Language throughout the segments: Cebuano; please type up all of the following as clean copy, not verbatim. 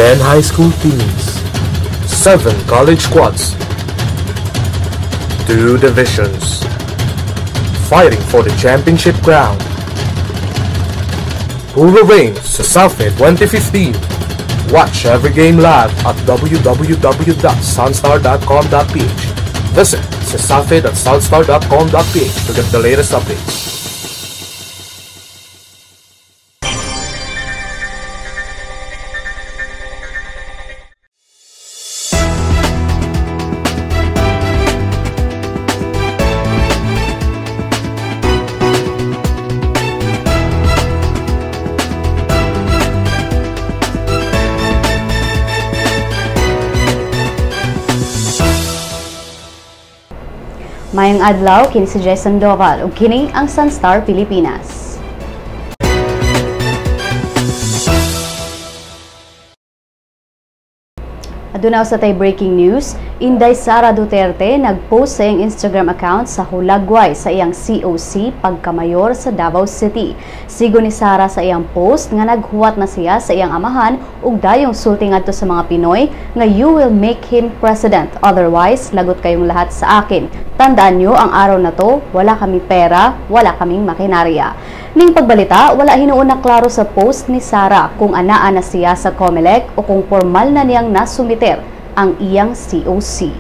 10 high school teams, 7 college squads, 2 divisions, fighting for the championship crown. Who will reign Cesafi 2015? Watch every game live at www.sunstar.com.ph. Visit cesafi.sunstar.com.ph to get the latest updates. Mayong adlaw, kini si Jess Sandoval ug kini ang Sunstar Pilipinas. Aduna sa tay breaking news, Inday Sara Duterte nagpost sa iyang Instagram account sa hulagway sa iyang COC pagkamayor sa Davao City. Sigo ni Sara sa iyang post nga naghuwat na siya sa iyang amahan ug dayong sulti ngadto sa mga Pinoy nga "You will make him president, otherwise lagot kayong lahat sa akin. Tandaan nyo ang araw na to, wala kaming pera, wala kaming makinarya." Ning pagbalita, wala hinuon na klaro sa post ni Sara kung anaa na siya sa COMELEC o kung formal na niyang nasumiter ang iyang COC.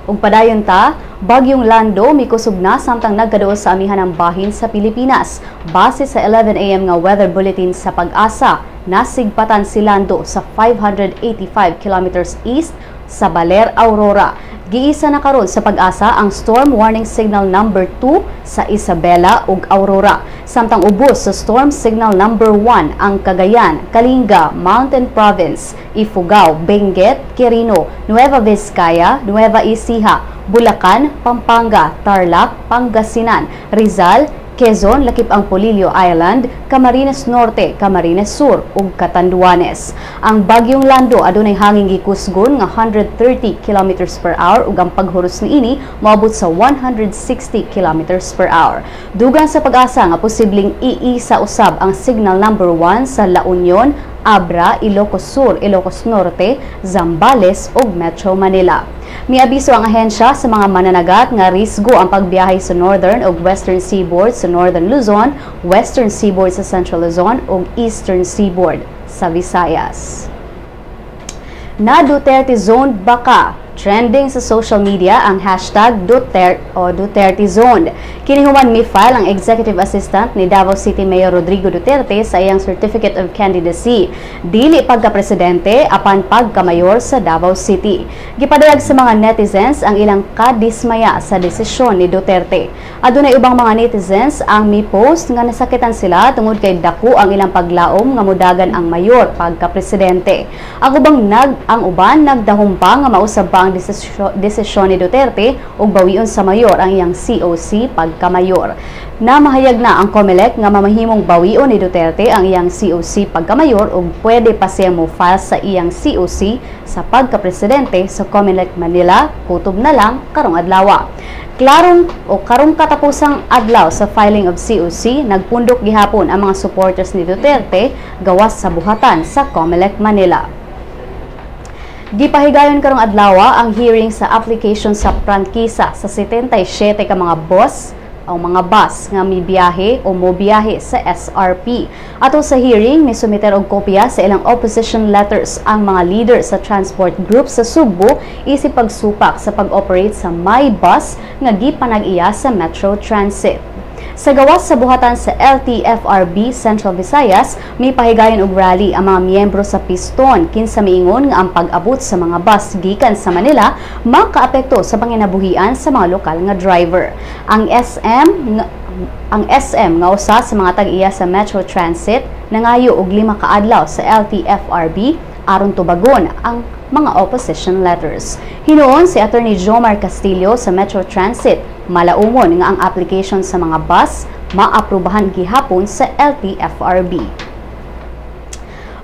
Ug padayon ta, Bagyong Lando mikusog na samtang nagkaduol sa amihan ng bahin sa Pilipinas. Base sa 11 a.m. nga weather bulletin sa Pag-asa, nasigpatan si Lando sa 585 kilometers east sa Baler, Aurora. Giisa na karon sa Pag-asa ang storm warning signal number 2 sa Isabela ug Aurora. Samtang ubos sa storm signal number 1 ang Cagayan, Kalinga, Mountain Province, Ifugao, Benguet, Quirino, Nueva Vizcaya, Nueva Ecija, Bulacan, Pampanga, Tarlac, Pangasinan, Rizal, Quezon, lakip ang Polillo Island, Camarines Norte, Camarines Sur ug Catanduanes. Ang Bagyong Lando adunay hangin gikusgon nga 130 kilometers per hour ug ang paghuros niini moabot sa 160 kilometers per hour. Dugang sa Pag-asa nga posibleng iisa usab ang signal number 1 sa La Union, Abra, Ilocos Sur, Ilocos Norte, Zambales ug Metro Manila. Miabiso ang ahensya sa mga mananagat nga risgo ang pagbiyahe sa Northern ug Western Seaboard sa Northern Luzon, Western Seaboard sa Central Luzon ug Eastern Seaboard sa Visayas. Na Duterte Zone baka? Trending sa social media ang hashtag Duterte o Duterte Zone. Kinihuman mi-file ang Executive Assistant ni Davao City Mayor Rodrigo Duterte sa iyang Certificate of Candidacy. Dili pagka-presidente apan pagka-mayor sa Davao City. Gipadayag sa mga netizens ang ilang kadismaya sa desisyon ni Duterte. Adunay ubang mga netizens ang mi-post nga nasakitan sila tungod kay dako ang ilang paglaom nga mudagan ang mayor pagka-presidente. Ang uban nagdahom pa nga mausab pa ang desisyon ni Duterte ug bawion sa mayor ang iyang COC pagkamayor. Namahayag na ang COMELEC nga mamahimong bawion ni Duterte ang iyang COC pagkamayor ug pwede pa siya mo-file sa iyang COC sa pagkapresidente sa COMELEC Manila kutob na lang karong adlaw. Klarong o karong katapusang adlaw sa filing of COC, nagpundok gihapon ang mga supporters ni Duterte gawas sa buhatan sa COMELEC Manila. Gipahigayon karong adlaw ang hearing sa application sa prangkisa sa 77 ka mga boss o mga bus nga mibiyahe o mobiyahe sa SRP. Ato sa hearing, misumiter og kopya sa ilang opposition letters ang mga leader sa transport group sa Sugbo isip pagsupak sa pag-operate sa My Bus nga gipanag-iya sa Metro Transit. Sa gawas sa buhatan sa LTFRB Central Visayas, may pahigayon og rally ang mga miyembro sa Piston kinsa miingon nga ang pag-abot sa mga bus gikan sa Manila makaapekto sa panginabuhian sa mga lokal nga driver. Ang SM nga usa sa mga tag-iya sa Metro Transit nangayo og 5 ka adlaw sa LTFRB aron tubagon ang mga opposition letters. Hinuon si Attorney Jomar Castillo sa Metro Transit, malaumon nga ang application sa mga bus maaprubahan gihapon sa LTFRB.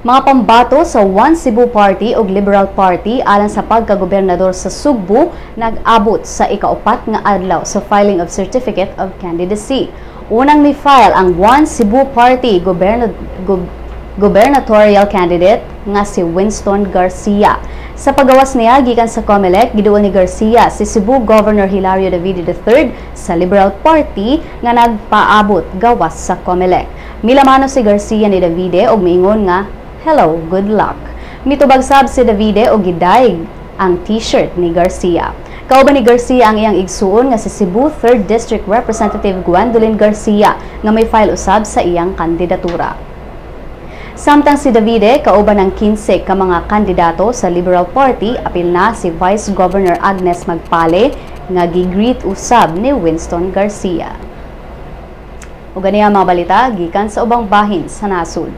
Mga pambato sa One Cebu Party ug Liberal Party alang sa pagkagobernador sa Sugbo nag-abot sa ikaupat nga adlaw sa filing of Certificate of Candidacy. Unang ni-file ang One Cebu Party gubernatorial candidate nga si Winston Garcia. Sa pagawas niya gikan sa COMELEC, giduol ni Garcia si Cebu Governor Hilario Davide III sa Liberal Party nga nagpaabot gawas sa COMELEC. Milamano si Garcia ni Davide og miingon nga "Hello, good luck." Mitubag sab si Davide og gidayeg ang t-shirt ni Garcia. Kauban ni Garcia ang iyang igsuon nga si Cebu 3rd District Representative Gwendolyn Garcia nga may file usab sa iyang kandidatura. Samtang si Davide kauban ng 15 ka mga kandidato sa Liberal Party, apil na si Vice Governor Agnes Magpale nga gi-greet usab ni Winston Garcia. Ug ani ang mga balita gikan sa ubang bahin sa nasud.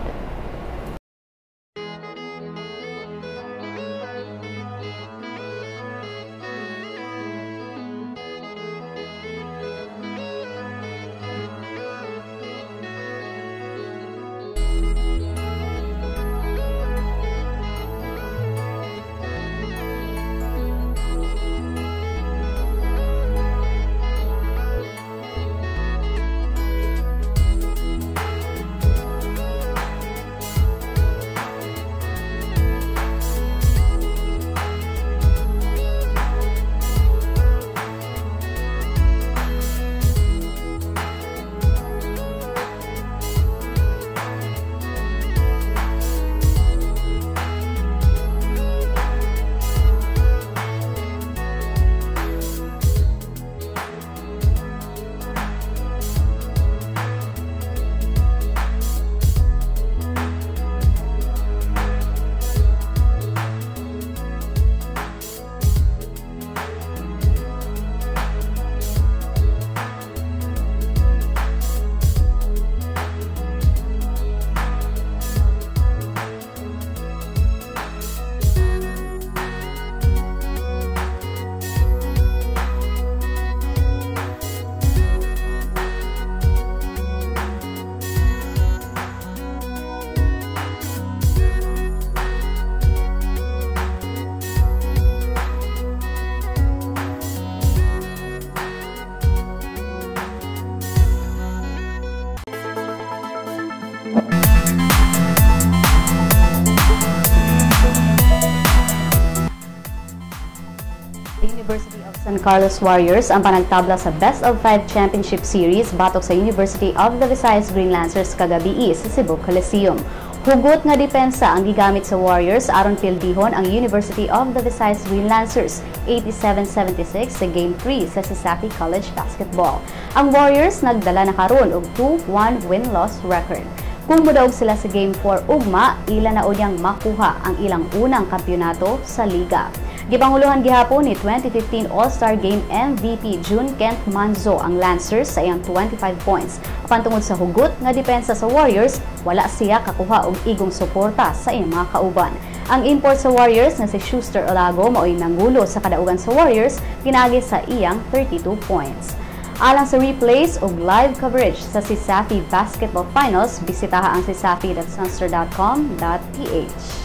University of San Carlos Warriors ang panagtabla sa Best of 5 Championship Series batok sa University of the Visayas Green Lancers kagabii sa Cebu Coliseum. Hugot nga depensa ang gigamit sa Warriors aron pildihon ang University of the Visayas Green Lancers 87-76 sa Game 3 sa Cesafi College Basketball. Ang Warriors nagdala na karon og 2-1 win-loss record. Kung modaog sila sa Game 4 ugma, ila na unyang makuha ang ilang unang kampiyonato sa liga. Gipanguluhan gihapon ni 2015 All-Star Game MVP June Kent Manzo ang Lancers sa iyang 25 points. Apan tungod sa hugot nga depensa sa Warriors, wala siya kakuha og igong suporta sa iyang mga kauban. Ang import sa Warriors na si Schuster Olago mao'y nangulo sa kadaugan sa Warriors pinaagi sa iyang 32 points. Alang sa replays og live coverage sa CESAFI Basketball Finals, bisitaha ang cesafi.sunstar.com.ph.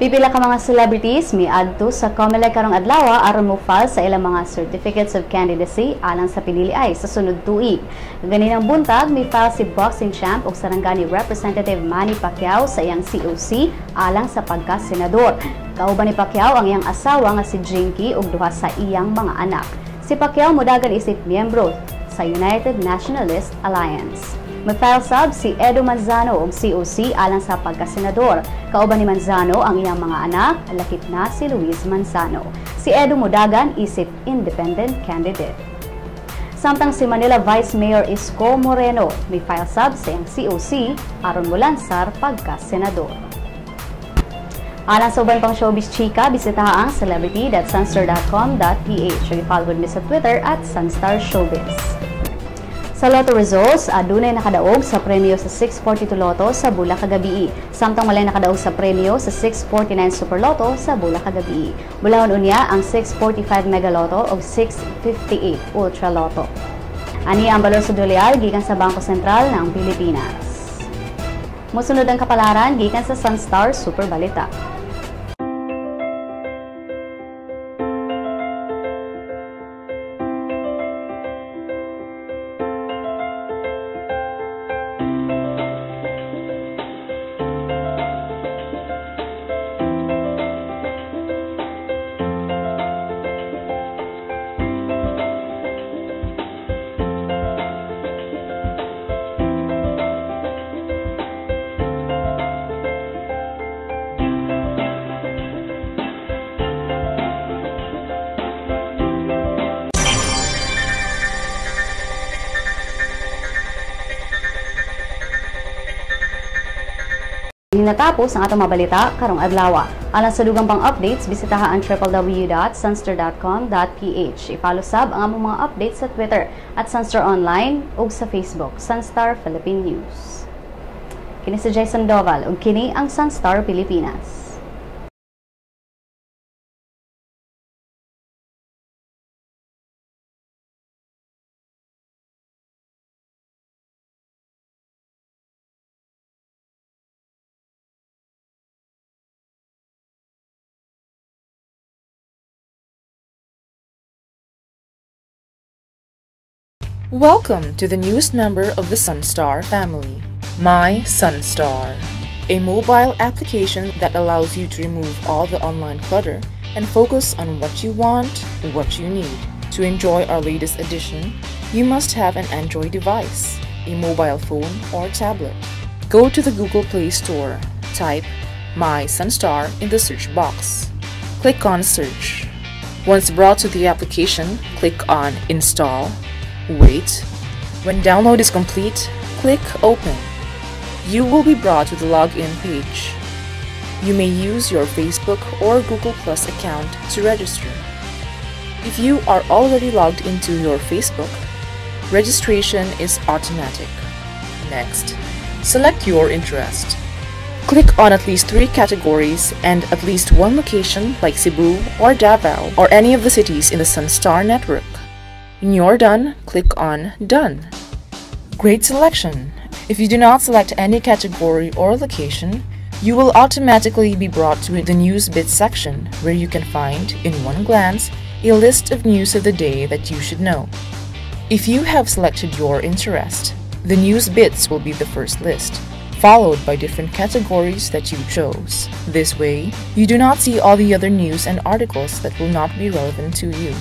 Pipila ka mga celebrities miadto sa COMELEC karong adlaw aron mo-file sa ilang mga certificates of candidacy alang sa piniliay sa sunod tuig. Ganinang buntag mi-file si boxing champ ug Sarangani Representative Manny Pacquiao sa iyang COC alang sa pagka-senador. Kauban ni Pacquiao ang iyang asawa nga si Jinky ug duha sa iyang mga anak. Si Pacquiao modagan isip miyembro sa United Nationalist Alliance. Mag-file sab si Edo Manzano og COC alang sa pagkasenador. Kauban ni Manzano ang iyang mga anak, lakip na si Luis Manzano. Si Edo modagan isip independent candidate. Samtang si Manila Vice Mayor Isko Moreno may file sab sa iyang COC aron molansar pagkasenador. Alang sa uban pang showbiz chika, bisitaha ang celebrity.sunstar.com.ph. I-follow mi sa Twitter at Sunstar Showbiz. Sa Lotto results, adunay nakadaog sa premyo sa 642 Lotto sa Bula kagabii. Samtang walay nakadaog sa premyo sa 649 Super Lotto sa Bula kagabii. Bulahon unya ang 645 Mega Lotto ug 658 Ultra Lotto. Ani ang balor sa dolyar gikan sa Bangko Sentral ng Pilipinas. Mosunod ang kapalaran gikan sa Sunstar Super Balita. Natapos ang atong mabalita karong adlaw. Alang sa dugang pang updates, bisitaha ang www.sunstar.com.ph. I-follow sab ang among mga updates sa Twitter at Sunstar Online ug sa Facebook, Sunstar Philippine News. Kini si Jason Doval ug kini ang Sunstar Pilipinas. Welcome to the newest member of the Sunstar family, My Sunstar, a mobile application that allows you to remove all the online clutter and focus on what you want, what you need. To enjoy our latest edition, you must have an Android device, a mobile phone or tablet. Go to the Google Play Store, type My Sunstar in the search box. Click on Search. Once brought to the application, click on Install. Wait. When download is complete, click Open. You will be brought to the login page. You may use your Facebook or Google Plus account to register. If you are already logged into your Facebook, registration is automatic. Next, select your interest. Click on at least 3 categories and at least 1 location like Cebu or Davao or any of the cities in the Sunstar network. When you're done, click on Done. Great selection! If you do not select any category or location, you will automatically be brought to the News Bits section where you can find, in one glance, a list of news of the day that you should know. If you have selected your interest, the News Bits will be the first list, followed by different categories that you chose. This way, you do not see all the other news and articles that will not be relevant to you.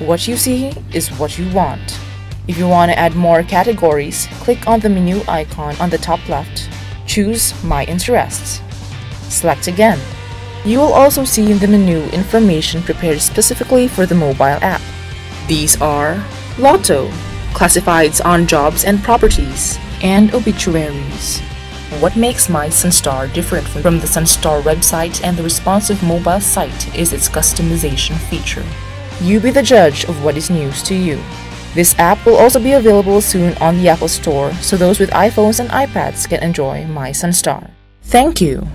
What you see is what you want. If you want to add more categories, click on the menu icon on the top left. Choose My Interests. Select again. You will also see in the menu information prepared specifically for the mobile app. These are Lotto, classifieds on jobs and properties, and obituaries. What makes My Sunstar different from the Sunstar website and the responsive mobile site is its customization feature. You be the judge of what is news to you. This app will also be available soon on the Apple Store, so those with iPhones and iPads can enjoy My Sunstar. Thank you.